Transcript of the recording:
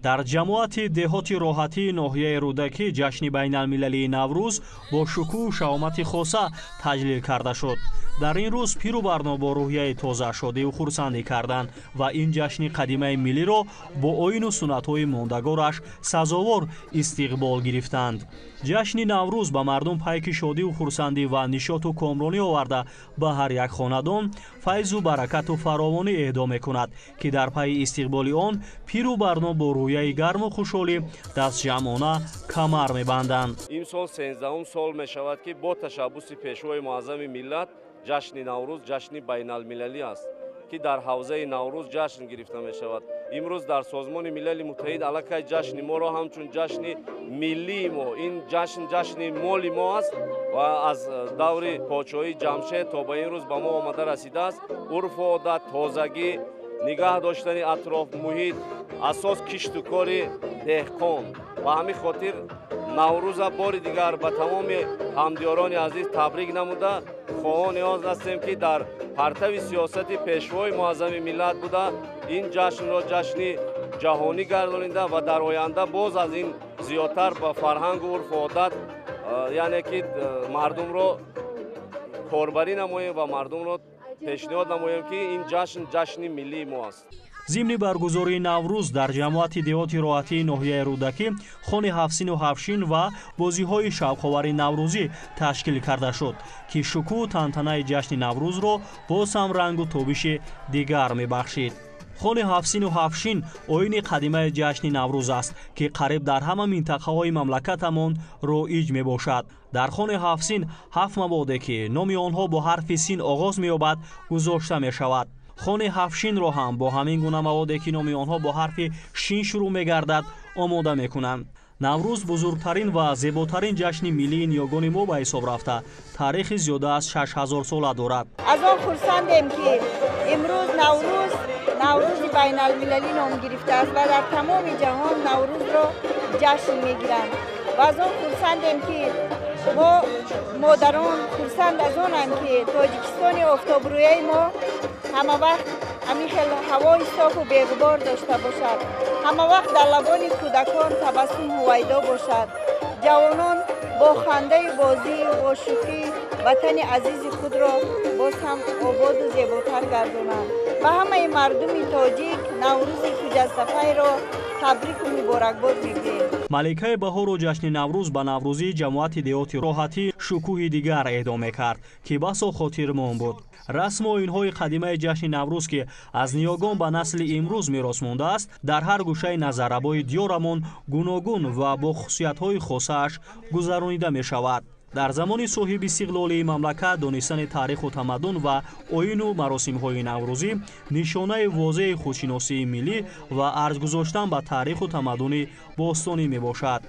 Дар ҷамоати деҳоти Роҳатии ноҳияи Рӯдакӣ ҷашни байналмилалии Наврӯз бо шукӯҳу шаҳомати хоса таҷлил карда шуд. Дар ин рӯз пиру барно бо рӯҳияи тоза шодиву хурсандӣ карданд ва ин ҷашни қадимаи миллиро бо оину суннатҳои мондагораш сазовор истиқбол гирифтанд. Ҷашни Наврӯз ба мардум пайки шодиву хурсандӣ ва нишоту комронӣ оварда, ба ҳар як хонадон файзу баракату фаровонӣ эҳдо мекунад, ки дар пайи истиқболи он пиру барно бо рӯҳияи гарму хушҳолӣ дастҷамъона камар мебанданд. Имсол 13-ум сол мешавад, ки бо ташаббуси Пешвои муаззами миллат ҷашни Наврӯз ҷашни байналмилалӣ аст, ки дар ҳавзаи Наврӯз ҷашн гирифта мешавад. Имрӯз дар Созмони Милали Муттаҳид аллакай ҷашни моро ҳамчун ҷашни миллии мо, ин ҷашн ҷашни моли мо аст ва аз даври подшоҳии Ҷамшед то ба ин рӯз ба мо омада расидааст. Урфу одат, тозагӣ, нигаҳ доштани атроф муҳит, асос кишту кори деҳқон. Ба ҳамин хотир Наврӯза бори дигар ба тамоми ҳамдиёрони азиз табрик намуда, хоҳон ниёз ҳастем, ки дар партави сиёсати Пешвои муаззами миллат буда, ин ҷашнро ҷашни ҷаҳонӣ гардонида ва дар оянда боз аз ин зиёдтар ба фарҳангу урфу одат, яъне ки мардумро корбарӣ намоем ва мардумро пешниҳод намоем, ки ин ҷашн ҷашни миллии мо аст. Зимни баргузории Наврӯз дар ҷамоати деҳоти Роҳатии ноҳияи Рӯдакӣ хони ҳафсину ҳафшин ва бозиҳои шавқовари наврӯзӣ ташкил карда шуд, ки шукӯҳу тантанаи ҷашни Наврӯзро боз ҳам рангу тобиши дигар мебахшид. Хони ҳафсину ҳафшин оини қадимаи ҷашни Наврӯз аст, ки қариб дар ҳама минтақаҳои мамлакатамон роиҷ мебошад. Дар хони ҳафсин ҳафт маводе, ки номи онҳо бо ҳарфи син оғоз меёбад, гузошта мешавад. Хони ҳафшинро ҳам бо ҳамин гуна маводе, ки номи онҳо бо ҳарфи шин шурӯъ мегардад, омода мекунанд. Наврӯз бузургтарин ва зеботарин ҷашни миллии ниёгони мо ба ҳисоб рафта, таърихи зиёда аз 6000 сола дорад. Аз он хурсандем, ки имрӯз Наврӯз Наврӯзи байналмилалӣ ном гирифтааст ва дар тамоми ҷаҳон Наврӯзро ҷашн мегиранд. Ва аз он хурсандем, ки мо модарон хурсанд аз онам, ки Тоҷикистони офтобрӯяи мо ҳама вақт ҳамин хел ҳавои софу беғубор дошта бошад, ҳама вақт дар лабони кӯдакон табассум ҳувайдо бошад, ҷавонон бо хандаю бозӣ, бо шӯхӣ ватани азизи худро боз ҳам ободу зеботар гардонанд. Ба ҳамаи мардуми тоҷик Наврӯзи хуҷастапайро табрику муборакбод мегӯем. Маликаи баҳору ҷашни Наврӯз ба наврӯзии ҷамоати деҳоти Роҳатӣ шукӯҳи дигар эҳдо мекард, ки басо хотирмон буд. Расму оинҳои қадимаи ҷашни Наврӯз, ки аз ниёгон ба насли имрӯз мерос мондааст, дар ҳар гӯшаи назаррабои диёрамон гуногун ва бо хусусиятҳои хосааш гузаронида мешавад. Дар замони соҳиби истиқлолии мамлакат донистани таъриху тамаддун ва оину маросимҳои наврӯзӣ нишонаи возеҳи худшиносии миллӣ ва арҷ гузоштан ба таъриху тамаддуни бостонӣ мебошад.